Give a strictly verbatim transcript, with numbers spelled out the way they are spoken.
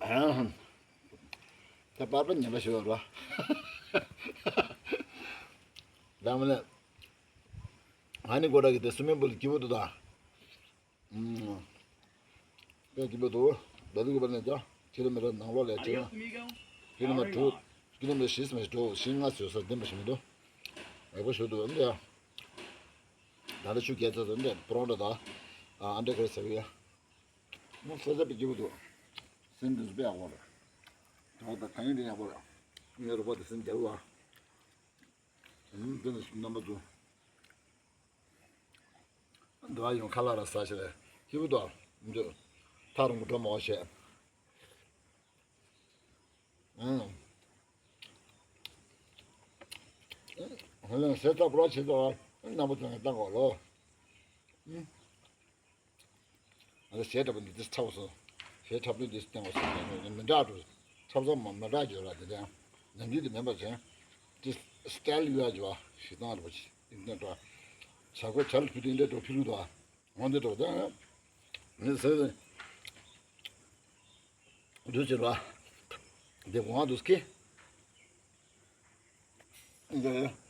ད་པར་པ་ཉན་པ་ཞིག་ཡོད་ར། ད་མ་ལས། ཨ་ནི་གོ་ར་གི་དེ་སུ་མིན་པུལ་སྐྱིད་པོ་འདུག་ད། ཨུམ། དཔེ་སྐྱིད་པོ་འདུག་ད་དུང་གི་བར་ནས་ཀྱང་ཁྱི་ལོ་མི་ཊར་ནང་ལོགས་ལ་ཁྱི་ལོ། ཁྱི་ལོ་མི་ཊར་དྲུག་ཁྱི་ལོ་མི་ཊར་བཞི་ཙམ་ཞིག་འགྲོ་བཞི་ལྔ་ཙམ་ཡོད་ས་བདེན་པ་ཞིག་མི་འདུག་ཡག་པོ་ཞིག་འདུག་འདི་ཡ། ད་ལྟ་ཆུ་རྒྱས་ཚར་སོང་འདི་པོ་རོང་ཊ་དང་། ཨ་འདྲ་ཁར་ཟ་གི་ཡ། ང་ས་ཆ་དཔེ་སྐྱིད་པོ་འདུག་སེམས་འདི་ཚོ་དཔེ་ཡག་པོ་རེད། ད་ད་གང་ཡིན་དེ་ཡག་པོ་རེད། ངའི་རོགས་པ་དེ་སེམས་རྒྱལ་བ། ཨུམ། དེ་ནི་རྣམ་པ་ཚོ། འདི་བ་ཡོང་ཁ་ལག་ར་ཟ་ཞེས་ལས་སྐྱིད་པོ་འདུག་འདི་ཐག་རིང་པོ་འགྲོ་མ་བ་བྱས། ཨང་། ཧ་ལམ་ཟས་ཚ་པོ་ར་བྱེད་དོ། རྣམ་པ་ཚོ་ངས་བཏང་གོ་ལོ། ཨང་། ཨ་ཟས་འདྲ་པོ་འདི་འདི་ཁྲབ་སོ། ཟས་འཁྲབ་ལུགས་འདི་བསྟན་པ་སོ་མི་འདྲ་འགྲོ། ཁྲབ་ཚ་མ་མི་འདྲ་འགྱུར་ར་དེ་དང་། ནམ་རྒྱུན་དེ་མིན་པ་བྱས། དེ་སི་ཊལ་ཡོད་ཡ་འགྱུར་བ་ཞིག་བཏང་ར་པོ་ཅིག་ཨིན་ནས་འགྲོ། བྱ་རྒོད་བྱ་ལ་ཕུལ་དུ་ཨིན་འདྲ་འགྲོ་ཕི་ལུགས་དོ། འོང་དེ་འགྲོ་དང་། ནི་ཟེར། འདུ་བྱེད་ར། དེ་འོང་འདུ་སྐྱེ། འདི།